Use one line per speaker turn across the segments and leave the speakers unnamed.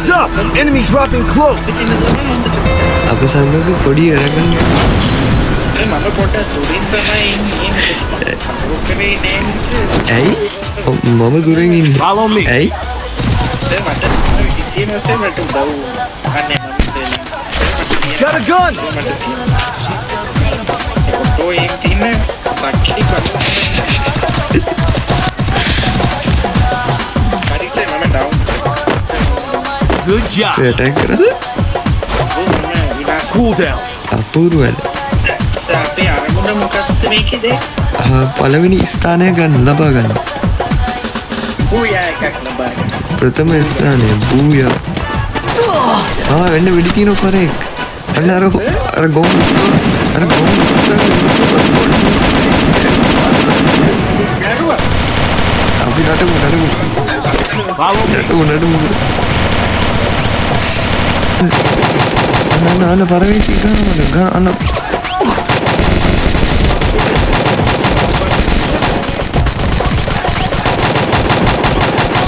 Heads up! Enemy dropping close.
අප සමග පොඩි අරගෙන
මම පොඩ්ඩක් දුරින් තමයි ඉන්නේ. මම කරේ නෑ සර්.
ඇයි මම දුරින් ඉන්නේ.
Follow me.
ඇයි
සර් මට කිසිම සර් මට උදව් අනේ මම සර්
Got a gun.
මට ඔටෝ එම් තියෙන ලක්කිලි කරනවා. හරි සර් මම ඩවුන්.
Good job.
Attack කරද?
ඔව් මම විනාශ.
Cool down.
අපූර්ව වැඩ.
සර් අපේ අරමුණ මොකක්ද මේකේද?
පළවෙනි ස්ථානය ගන්න ලබා ගන්න.
බූයා එකක් ලබා ගන්න.
ප්‍රථම ස්ථානය බූයා. ආ වෙන්න වෙඩි තියෙන පරෙක්. අන්න අර අර ගොන් අර ගොන්
ගැරුවා.
අපි නටමු නටමු.
Follow me.
නටමු නටමු. අන්න අන්න අන්න පරවේසි ගන්න ගන්න අන්න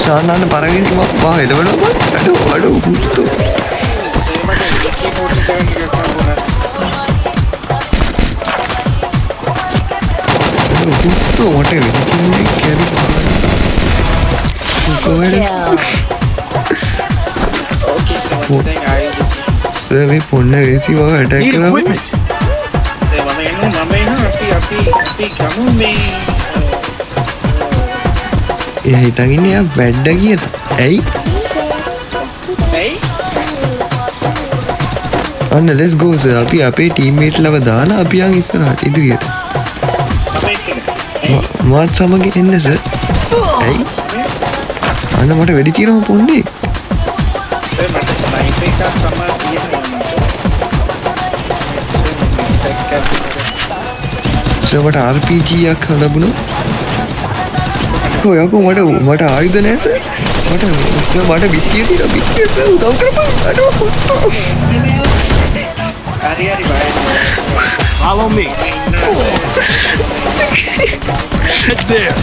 ශාන් අන්න පරවේසි මා එළවනවා බං. අඩෝ අඩෝ හුත්තෝ.
මට AK47 එකක් හම්බුණා.
අඩෝ හුත්තෝ මට වෙඩි කියන්නේ කැරි මොකෝ වැඩ.
ඕකේ සර් මට දැන් ආයෙ
සර් මේ පොන්න වේසි වව ඇටැක්
Need
කරා.
equipment.
සර් මම එනවා මම එනවා අපි අපි අපි ගමු මේ.
එයා හිතන් ඉන්නේ එයා වැඩ කියලා. ඇයි?
ඇයි?
අන්න let's go sir. අපි අපේ ටීම්මේට් ලව දාලා අපි යන් ඉස්සරහට ඉදිරියට.
මම එක්කද?
මාත් සමග එන්න සර්. ඇයි? අන්න මට වෙඩි තියෙනවා පොන්නේ.
සර් මට ස්නයිපර් එකක් තමයි තියෙනවා මට.
සර් මට RPG එකක් ලැබුණා. යකෝ යකෝ මට මට ආයුධ නෑ සර්. මට සර් මට බිත්තිය තියෙනවා බිත්තිය සර් උදව් කරපන්. අඩෝ හුත්තෝ.
හරි හරි බය.
Follow me. Head there.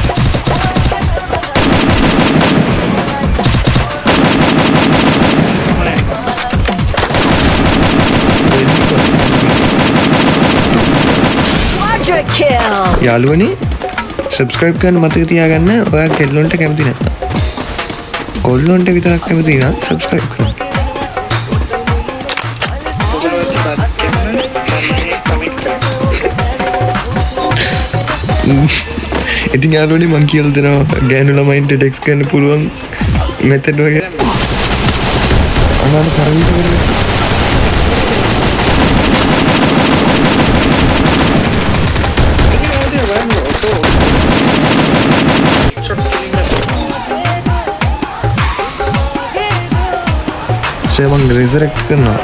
Quadra kill.
යාළුවනේ සබ්ස්ක්‍රයිබ් කරන්න මතක තියාගන්න. ඔයා කෙල්ලොන්ට කැමති නැත්නම් කොල්ලොන්ට විතරක් කැමති නම් සබ්ස්ක්‍රයිබ් කරන්න.
ඔයගොල්ලෝ බත් කරන මම කමෙන්ට් කරන්න.
ඉතින් යාළුවනේ මං කියලා දෙනවා ගෑනු ළමයින්ට ටෙක්ස්ට් කරන්න පුළුවන් මෙතන වගේ. අනාන සර්විස් කරගෙන
ඉතින් බලන්න ඔටෝ ෂොට් කිලින්.
සර් මං රිසරෙක්ට් කරනවා.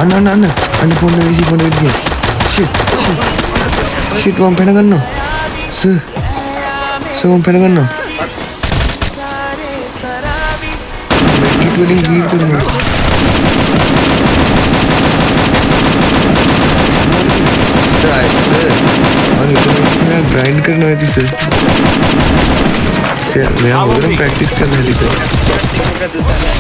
අන්න අන්න අන්න අන්න පොන්න විසි පොන්න විදිය. ෂිට් ෂිට් ෂිට් මං පැන ගන්නවා. සර් සර් මං පැන ගන්නවා. මෙඩ්කිට් වලින් හීල් කරනවා. සර් මං හිතුවා ග්‍රයින්ඩ් කරනවා ඇති සර්. සර් මෙයා හොඳටම ප්‍රැක්ටිස් කරනවා ඇති සර්.
මොකද දන්නේ?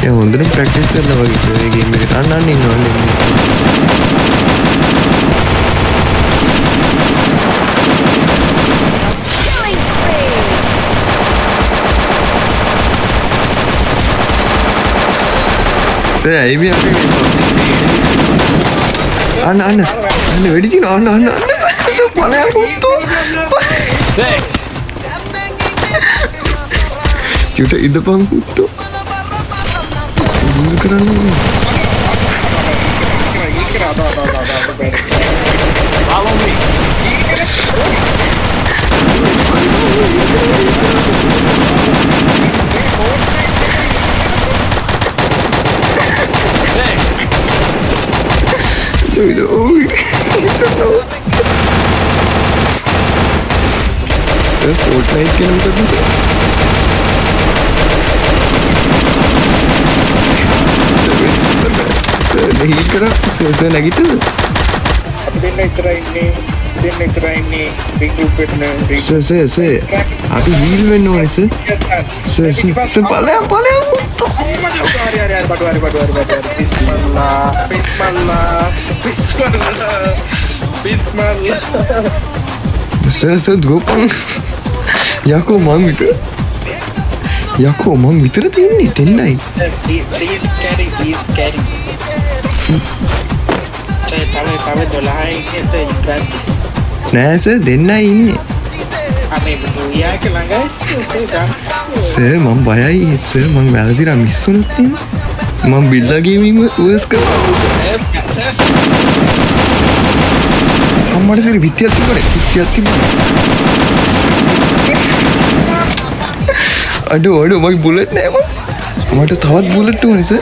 එයා හොඳටම ප්‍රැක්ටිස් කරලා වගේ සර් මේ ගේම් එකට. අන්න අන්න ඉන්නවා අන්න ඉන්නවා.
Killing spree.
Sir ඇයි මේ අපි මේ අන්න අන්න අන්න වෙඩි තියෙනවා අන්න අන්න අන්න සර් ඵලයන් පුත්තෝ.
Thanks.
චුට ඉදපන් පුත්තෝ. දුරු කරන්න ඕනේ.
Follow me. Thanks.
Sir Fortnite කියන්නේ මොකද්ද සර්? සර් හීල් කරා සර් සර් නැගිට්ටද?
අපි දෙන්න විතරයි ඉන්නේ. දෙන්න විතරයි ඉන්නේ රීග්‍රූප් වෙන්න.
සර් සර් සර් අපි හීල් වෙන්න ඕනේ සර්. සර් සර් සර් ඵලයන් ඵලයන් හුත්තෝ.
හරි හරි හරි බඩු හරි බඩු හරි බඩු හරි බිස්මල්ලා බිස්මල්ලා බිස්මල්ලා බිස්මල්ලා.
Sir sir දුවපන්. යකෝ මං විතර යකෝ මං විතර තින්නේ දෙන්නයි.
Please carry, please carry. Sir තව තව 12 ඉන්නේ සර්, you got this.
නෑ සර් දෙන්නයි ඉන්නේ.
අනේ බූයාක ළඟයි සර් ගන්න.
සර් මං බයයි ඒත් සර් මං වැරදිලා මිස් වුණොත් එහෙම මං බිල්ලා ගේමින් වර්ස් කරනවා.
සර්.
අම්මට සිරි පිටියක් තිබුණේ පිටියක් තිබුණේ. අඩෝ අඩෝ මගේ බුලට් නෑ මං. මට තවත් බුලට් ඕනේ සර්.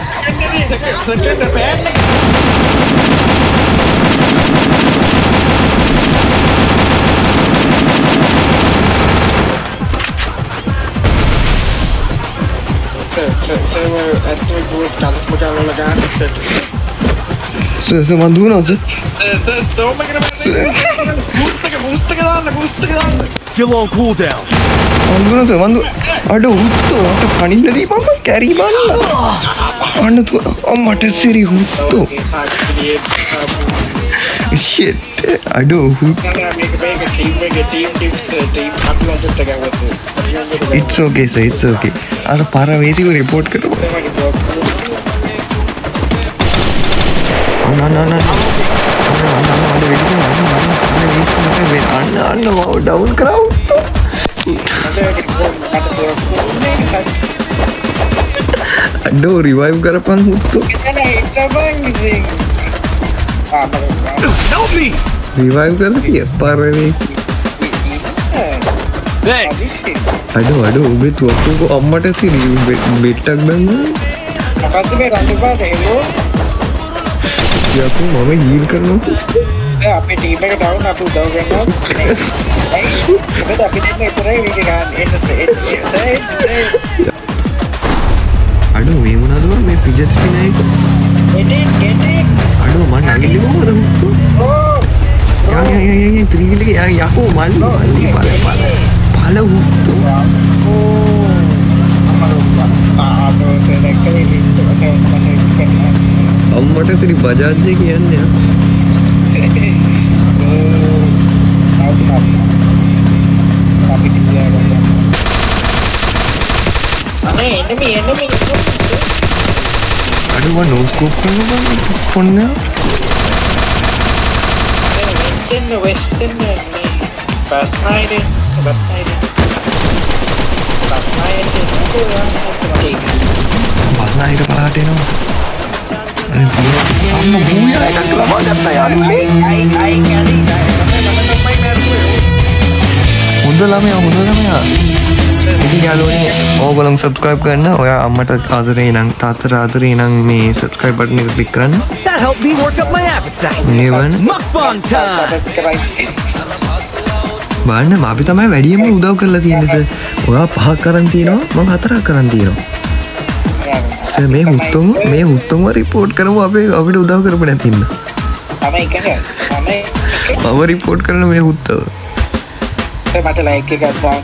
සෙකන්ඩ් පෑන් එක. සර් සර් සර් ඇත්තම කිව්වොත් කලස්ම ගාලා ගන්න සර්.
සර් සර් මං දුවනවා සර්.
සර් සර් ස්ටෝම් එකට බූස්ට් එක බූස්ට් එක දාන්න බූස්ට් එක දාන්න.
Still on cooldown.
මං දුවනවා සර් මං දුව අඩෝ හුත්තෝ මට පනින්න දීපන් මං කැරි බලන්න. අන්න දුවන අම්මට සිරි හුත්තෝ.
ඒ සාක්ෂියේ
ෂිට් අඩෝ හුත්.
නෑ මේක මේක ටීම් එක ටීම් ටිප්ස් ටීම් අපි ලොන්ච් එක ගැහුවා.
It's okay sir, it's okay. අර පර වේසිව රිපෝට් කරමු. අන්න අන්න අන්න අන්න අන්න අන්න අන්න වෙඩි තියනවා. අන්න අන්න අන්න වේසි මට අන්න අන්න මව ඩවුන් කරා හුත්තෝ. අඩෝ රිවයිව් කරපන් හුත්තෝ.
Help me.
Revive කරලා තිය පර වේසි.
Thanks.
අඩෝ අඩෝ උඹේ තුවක්කුව අම්මට සිරි බෙට්ටක් දැම්මා.
මොකද්ද මේ රතු පාට හෙලෝ?
යකෝ මම හීල් කරනවා හුත්තෝ.
අපේ ටීම් එක ඩවුන් අපි උදව් කරනවා. ඇයි මොකද අපි දෙන්න විතරයි මේක ගන්න එන්න සර් සර්.
අඩෝ මේ මොනවද බං මේ ෆිජට් ස්පිනර් එක?
Get it, get it.
අඩෝ මං නගින්නේ කොහොමද හුත්තෝ?
ඕ
යන් යන් යන් යන් ත්‍රිවිල් එක යන් යකෝ මල්ලි මල්ලි ඵල ඵල ඵල හුත්තෝ. අම්මට තිරි බජාජ් එක කියන්නේ
අනේ එනමි එනමි.
අඩෝ මං නෝ ස්කෝප් කරන්න බං ෆෝන් එක.
වෙස්ටර්න් වෙස්ටර්න් මේ bus night bus night bus night
බස්නාහිර පළාට එනවා. අනේ අම්මා බූයා එකක් ලබා ගත්තා යාළුවනේ.
අයි අයි කැලි මම තමයි මැරුවේ.
හොඳ ළමයා හොඳ ළමයා. ඉතින් යාළුවනේ ඕගොල්ලෝ සබ්ස්ක්‍රයිබ් කරන්න. ඔයා අම්මට ආදරේ නම් තාත්තට ආදරේ නම් මේ සබ්ස්ක්‍රයිබ් බටන් එක ක්ලික් කරන්න.
That helped me work up my appetite.
මේ බලන්න.
Mukbang time.
බලන්න අපි තමයි වැඩියෙන්ම උදව් කරලා තියෙන්නේ සර්. ඔයා පහක් අරන් තියෙනවා මං හතරක් අරන් තියෙනවා. සර් මේ හුත්තොම මේ හුත්තොම රිපෝට් කරමු අපේ අපිට උදව් කරපු නැති ඉන්න.
මම එක මම
මම රිපෝට් කරන මේ හුත්තව.
මට ලයික් එකක් දාන්න.